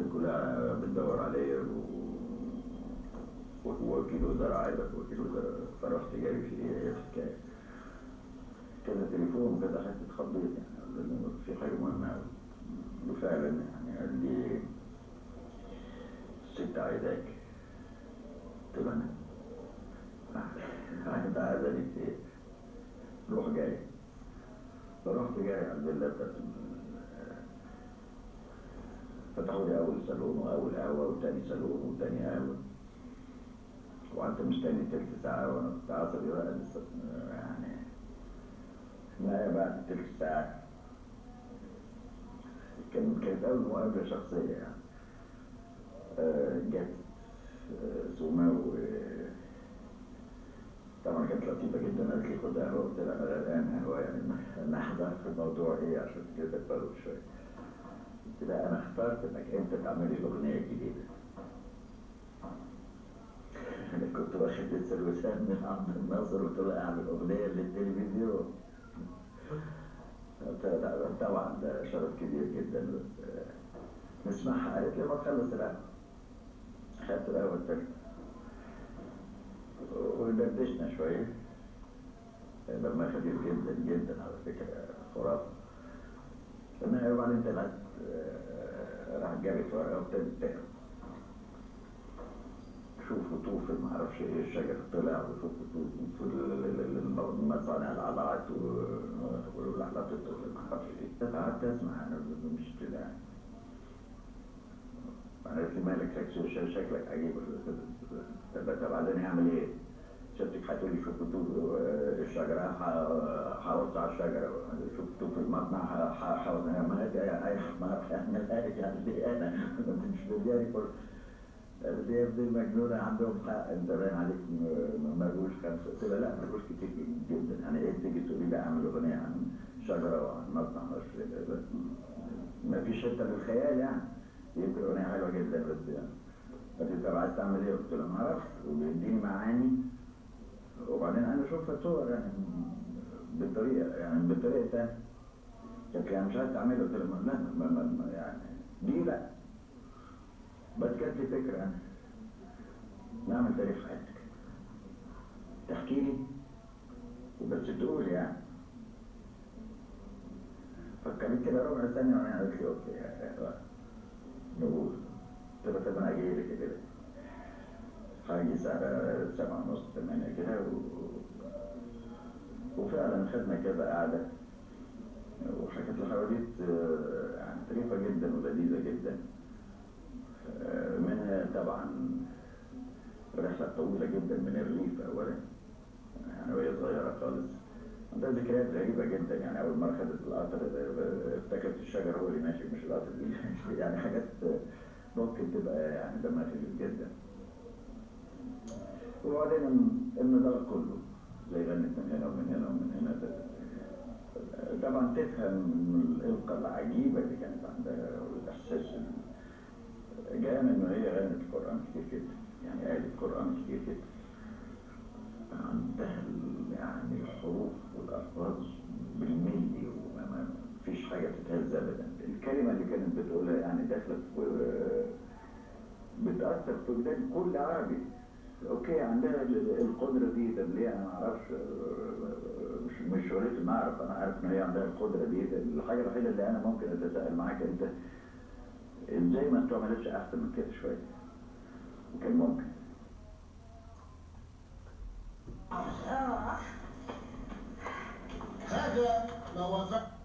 البلد كلها بتدور عليا، ووكيل وزارة عايزك، وكيل وزارة. فرحت جاري في ايه الحكاية؟ كذا تليفون وكذا حتة، اتخضيت يعني، في حاجة مهمة أوي. وفعلا يعني قال لي الست عايزاك. قلت له أنا أنت عايزاني في إيه؟ روح جاي. فرحت جاي على الفيلا بتاعت، فتحوا لي أول صالون وأول قهوة وتاني صالون وتاني قهوة، وقعدت مستني تلت ساعة، وأنا كنت عصبي بقى لسه يعني. ما بعد تلت ساعة كانت أول مقابلة شخصية يعني. جت سوما، و طبعا كانت لطيفة جدا، قالت لي خد قهوة، قلت لها أنا غرقان قهوة يعني، أنا هحضر في الموضوع إيه عشان كده تبرد شوية. قلت لها أنا اخترت إنك أنت تعملي الأغنية الجديدة. أنا كنت واخد لسه الوسام من عبد الناصر، وقلت لها أعمل أغنية للتلفزيون. قلت لها طبعا ده شرف كبير جدا، بس نسمعها. قالت لي ما تخلص القهوة. خدت القهوة التالتة ودردشنا شوية، دمها خفيف جدا جدا على فكرة، خرافة. وبعدين طلعت راحت جابت ورقة وابتدت تقرا، شوفوا طوف ما اعرفش ايه الشجر طلع، وشوفوا طوف المصانع العلاقات والعلاقات ما اعرفش ايه. قعدت اسمع انا مش كده يعني. قالت لي مالك شكلك عجيب. طب عايزاني اعمل ايه؟ شفتك هتقولي شوفوا طوف الشجرة هقص على الشجرة، شوفوا طوف المصنع هقص. ما اي حمار هيعملها لك يعني ليه انا؟ انت مش مدياني فرصة. قالت لي يا ابني المجنونة عندهم حق، انت باين عليك مجهوش خمسة. قلت لها لا مجهوش كتير جدا، يعني ايه تيجي تقولي لي اعمل اغنية عن شجرة وعن مصنع ما فيش حتة للخيال يعني. يمكن اغنية حلوة جدا بس يعني. قالت لي طب عايز تعمل ايه؟ قلت لها ما اعرفش، وبيديني معاني، وبعدين انا اشوفها صور يعني بالطريقة يعني بالطريقة الثانية. قالت لي انا مش عايز تعمله. قلت لها لا ما يعني دي لا، بس جات لي فكرة أنا نعمل تاريخ حياتك، تحكي لي وبس تقول يعني. فكرت كده ربع ثانية وبعدين قالت لي okay نقول. قلت لها طب أنا جاي لك كده، هاجي الساعة 7:30 8 كده وفعلا خدنا كذا قعدة وحكت لي حواديت يعني طريفة جدا ولذيذة جدا، منها طبعا رحلة طويلة جدا من الريف أولا يعني وهي صغيرة خالص، عندها ذكريات غريبة جدا يعني. أول مرة خدت القطر افتكرت الشجر هو اللي ماشي مش القطر اللي ماشي يعني حاجات ممكن تبقى يعني دمها خفيف جدا. وبعدين النضال كله زي غنت من هنا ومن هنا ومن هنا، طبعا تفهم الإلقة العجيبة اللي كانت عندها والإحساس جاء من إنه هي غنت القرآن كتير جدا، يعني قالت قرآن كتير جدا، عندها يعني الحروف والألفاظ بالملي وما فيش حاجة تتهز أبدا. الكلمة اللي كانت بتقولها يعني داخلة بتأثر في وجدان كل عربي. okay عندها القدرة دي، طب ليه أنا ما أعرفش؟ مش شغلتي ما أعرف، أنا عارف إن هي عندها القدرة دي. الحاجة الوحيدة اللي أنا ممكن أتساءل معاك أنت إزاي ما استعملتش أحسن من كده شوية؟ وكان ممكن. هذا ما وافق.